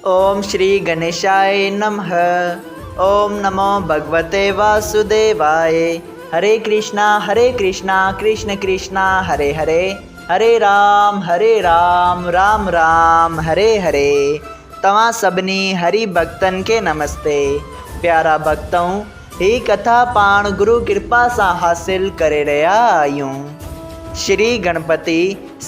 اوم شري گنيشاء نمه اوم نمو ڀڳوتي واسوديواء هري ڪرشنا هري ڪرشنا ڪرشن ڪرشنا هري هري هري رام هري رام رام رام هري هري توهان سڀني هري ڀڳتن کي نمستي پيارا ڀڳتؤ هي ڪٿا پاڻ گرو ڪرپا سان حاصل ڪري رهيا آهيون. شري گڻپتي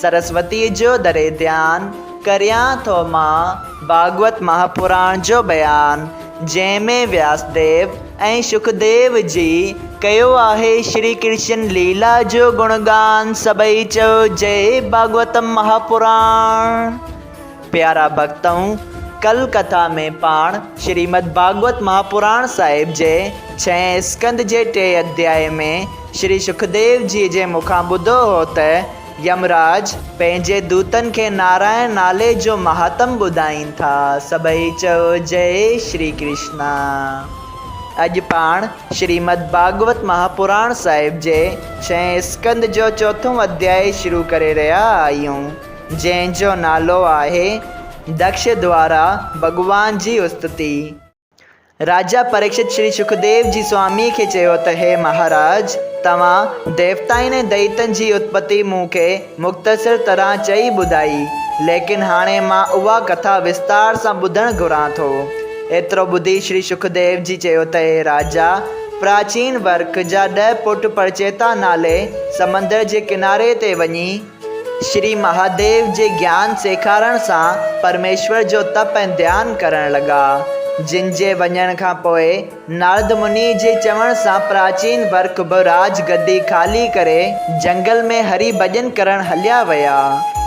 سرسوتي جو دري ڌيان ڪريان ٿو مان ڀاڳوت مهاپراڻ جو بيان جنهن ۾ وياسديو ۽ شڪديو جي ڪيو آهي شري ڪرشن ليلا جو گڻگان سڀئي چئو جئي ڀاڳوتم مهاپراڻ. پيارا ڀڳتؤ! ڪل ڪٿا ۾ پاڻ شريمد ڀاڳوت مهاپراڻ صاحب جي ڇهين اسڪنڌ جي ٽئين اڌيائي ۾ شري شڪديو جيء جي مکان ٻڌو هو ته يمراج پنهنجي دوتن کي نارائڻ نالي جو مهاتم ٻڌائين ٿا. سڀئي چئو جئي شري ڪرشنا. اڄ پاڻ شريمد ڀاڳوت مهاپراڻ صاحب جي ڇهين اسڪنڌ جو چوٿون اڌيائي شروع ڪري رهيا آهيون. جنهن جو نالو آهي دڪش دوارا ڀڳوان جي استتي. راجا پريڪشت شري شڪديو جي سواميء کي چيو ته هي مهاراج! توهان ديوتائن ۽ دئيتن جي اتپتي مون کي مختصر طرح چئي ٻڌائي، ليڪن هاڻي مان اها ڪٿا وستار سان ٻڌڻ گهران ٿو. ايترو ٻڌي شري شڪديو جي چيو ته اي راجا! پراچين ورک جا ڏهه پٽ پرچيتا نالي سمندر جي ڪناري تي وڃي، شري مهاديو جي گيان سيکارڻ سان پرميشور جو تپ ۽ ڌيان ڪرڻ لڳا، جن جي وڃڻ کان پوء نارد مني جي چوڻ سان پراچين ورک به راج گدي خالي ڪري جنگل ۾ هري ڀڄن ڪرڻ هليا ويا،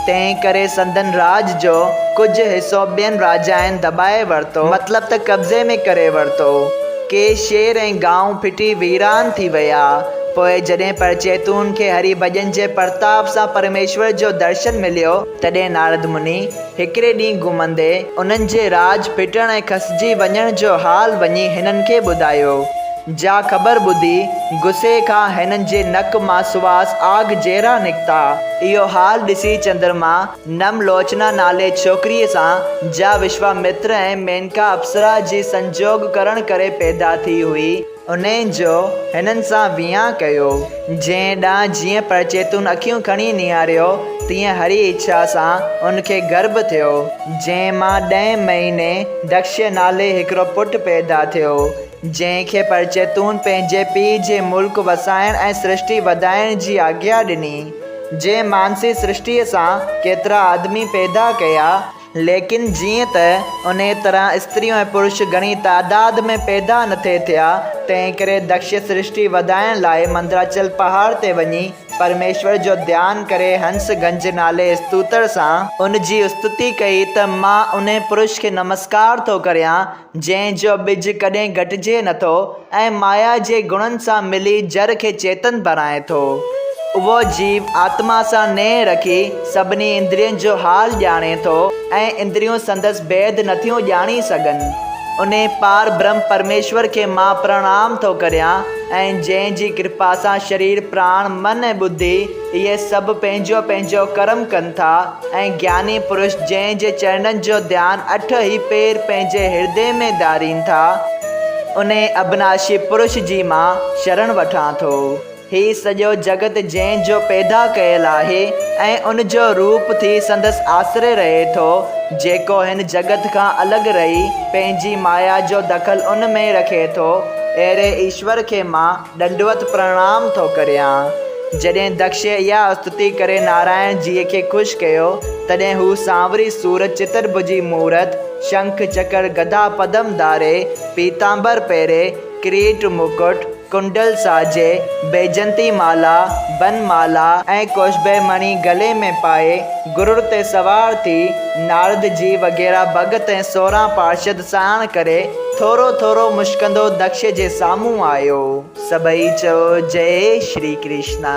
تنهن ڪري سندن راڄ جو ڪجهه حصو ٻين راجائن دٻائي ورتو، مطلب ته قبضي ۾ ڪري ورتو. ڪي شهر ۽ گانء ڦٽي ويران ٿي ويا. پوء جڏهن پرچيتون کي هري ڀڄن جي پرتاپ سان پرميشور جو درشن مليو، تڏهن نارد مني هڪڙي ڏينهن گهمندي انهن جي راڄ ڦٽڻ ۽ کسجي وڃڻ جو حال وڃي هنن کي ٻڌايو، جا خبر ٻڌي غصي کان هنن جي نڪ مان سواس آگ جهڙا نڪتا. اهو حال ڏسي چندرما نم لوچنا نالي ڇوڪريء سان، جا وشوامتر ۽ مينڪا اپسرا جي سنجوڳ ڪرڻ ڪري پيدا ٿي هئي، انهيء جو هنن سان ويهان ڪيو، جنهن ڏانهن جيئن پرچيتون اکيون کڻي نهاريو، تيئن هري اڇا سان ان کي گرڀ ٿيو، جنهن مان ڏهين مهيني دڪش نالي هڪڙو پٽ پيدا ٿيو، جنهن کي پرچيتون پنهنجي پيء جي ملڪ وسائڻ ۽ سرشٽي وڌائڻ جي آگيا ڏني. جنهن مانسي سرشٽيء سان ڪيترا آدمي پيدا ڪيا، ليڪن جيئن ته انهيء طرح استريون ۽ پرش گهڻي تعداد ۾ پيدا نه ٿي ٿيا، تنهنڪري دڪش سرشٽي وڌائڻ لاء مندراچل پهاڙ تي وڃي پرميشور جو ڌيان ڪري هنس گنج نالي استوتر سان ان جي استتي ڪئي ته مان انهيء پرش کي نمسڪار ٿو ڪريان، جنهن جو ٻج ڪڏهن گهٽجي نٿو ۽ مايا جي گڻن سان ملي جر کي چيتن بڻائي ٿو. اهو جيو آتما سان نيهه رکي سڀني اندرين جو حال ڄاڻي ٿو ۽ اندريون سندس ڀيد نٿيون ڄاڻي سگهن. انهي پار برهم پرميشور کي مان پرڻام ٿو ڪريان ۽ جنهن جي ڪرپا سان شرير، پراڻ، من ۽ ٻڌي اهي سڀ پنهنجو پنهنجو ڪرم ڪن ٿا. ۽ گياني پرش جنهن جي چرڻن جو ڌيان اٺ ئي پير پنهنجي هردي ۾ ڌارين ٿا، انهي ابناشي پرش جي مان شرڻ وٺان ٿو. هي سڄو جڳت جنهن جو پيدا ڪيل آهي ۽ ان جو روپ ٿي سندس آسري رهي ٿو، جيڪو هن جڳت کان الڳ رهي پنهنجي مايا جو دخل ان ۾ رکي ٿو، اهڙي ايشور کي مان ڏنڊوت پرڻام ٿو ڪريان. جڏهن دڪش اها استتي ڪري نارائڻ جيء کي خوش ڪيو، تڏهن هو سانوري صورت چترڀجي مورت، شنک چڪر گدا پدم ڌاري، پيتامبر پهري، ڪريٽ مڪٽ، ڪنڊل ساجي، بيجنتي مالا، بن مالا ۽ ڪوشبه مڻي گلي ۾ پائي، گرڙ تي سوار ٿي، نارد جي وغيره ڀڳت ۽ 16 پارشد ساڻ ڪري، ٿورو ٿورو مشڪندو دڪش جي سامهون آيو. سڀئي چئو جئي شري ڪرشنا.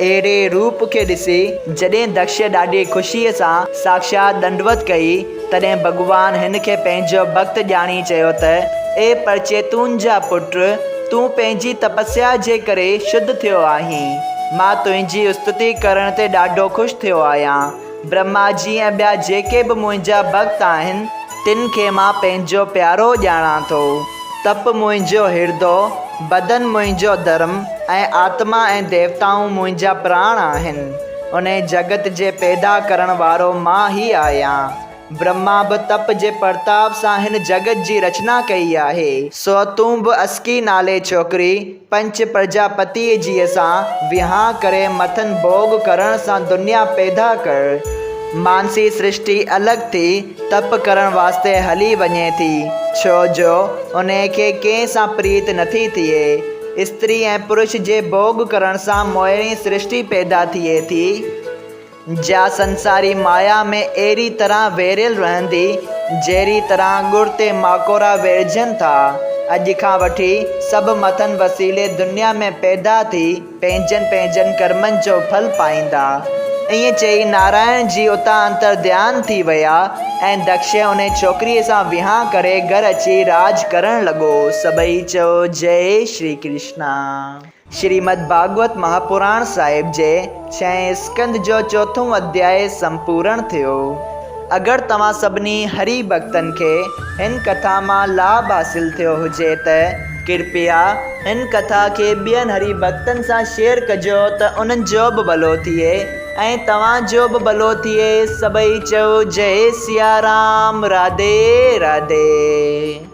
اهڙي روپ کي ڏسي جڏهن دڪش ڏاڍي خوشيء سان ساکشات ڏنڊوت ڪئي، تڏهن ڀڳوان هن کي پنهنجو ڀڳت ڄاڻي چيو ته، اي پرچيتون جا پٽ! تون پنهنجي تپسيا جي ڪري شڌ ٿيو آهين. مان تنهنجي استتي ڪرڻ تي ڏاڍو خوش ٿيو آهيان. برهما جي ۽ ٻيا جيڪي به منهنجا ڀڳت آهن، تن کي مان پنهنجو پيارو ڄاڻان ٿو. تپ منهنجو هردو، بدن منهنجو ڌرم ۽ آتما ۽ ديوتائون منهنجا پراڻ آهن. انهي جڳت جي پيدا ڪرڻ وارو مان ئي آهيان. برهما به تپ جي پرتاب سان هن جڳت جي رچنا ڪئي آهي. سو تون به اسڪي نالي ڇوڪري پنچ پرجاپتيء جيء سان وهانء ڪري مٿن ڀوڳ ڪرڻ سان دنيا پيدا ڪر. مانسي سرشٽي الڳ ٿي تپ ڪرڻ واسطي هلي وڃي ٿي، ڇو جو انهيء کي ڪنهن سان پريت نٿي ٿئي. استري ۽ پرش جي ڀوڳ ڪرڻ سان موهڻي سرشٽي پيدا ٿئي ٿي. جا سنساري مايا ۾ اهڙي طرح ويڙهيل رهندي، جهڙي طرح ڳڙ تي ماڪوڙا ويڙهجن ٿا. اڄ کان وٺي سڀ مٿن وسيلي دنيا ۾ پيدا ٿي پنهنجن پنهنجن ڪرمن جو ڦل پائيندا. ائين چئي نارائڻ جي اتان انتر ڌيان ٿي ويا ۽ دڪش انهي ڇوڪريء سان وهانء ڪري گهر اچي راڄ ڪرڻ لڳو. سڀئي چئو جئي شري ڪرشنا. شريمد ڀاڳوت مهاپراڻ صاحب جي ڇهين اسڪنڌ جو چوٿون اڌيائي سمپورڻ ٿيو. اگر توهان سڀني هري ڀڳتن کي هن ڪٿا مان لاڀ حاصل ٿيو هجي ته ڪرپيا هن ڪٿا کي ٻين هري ڀڳتن سان شيئر ڪجو ته انهن جو به ڀلو ٿئي ۽ توهان جو به ڀلو ٿئي سڀئي چئو جئي سيارام راڌي راڌي.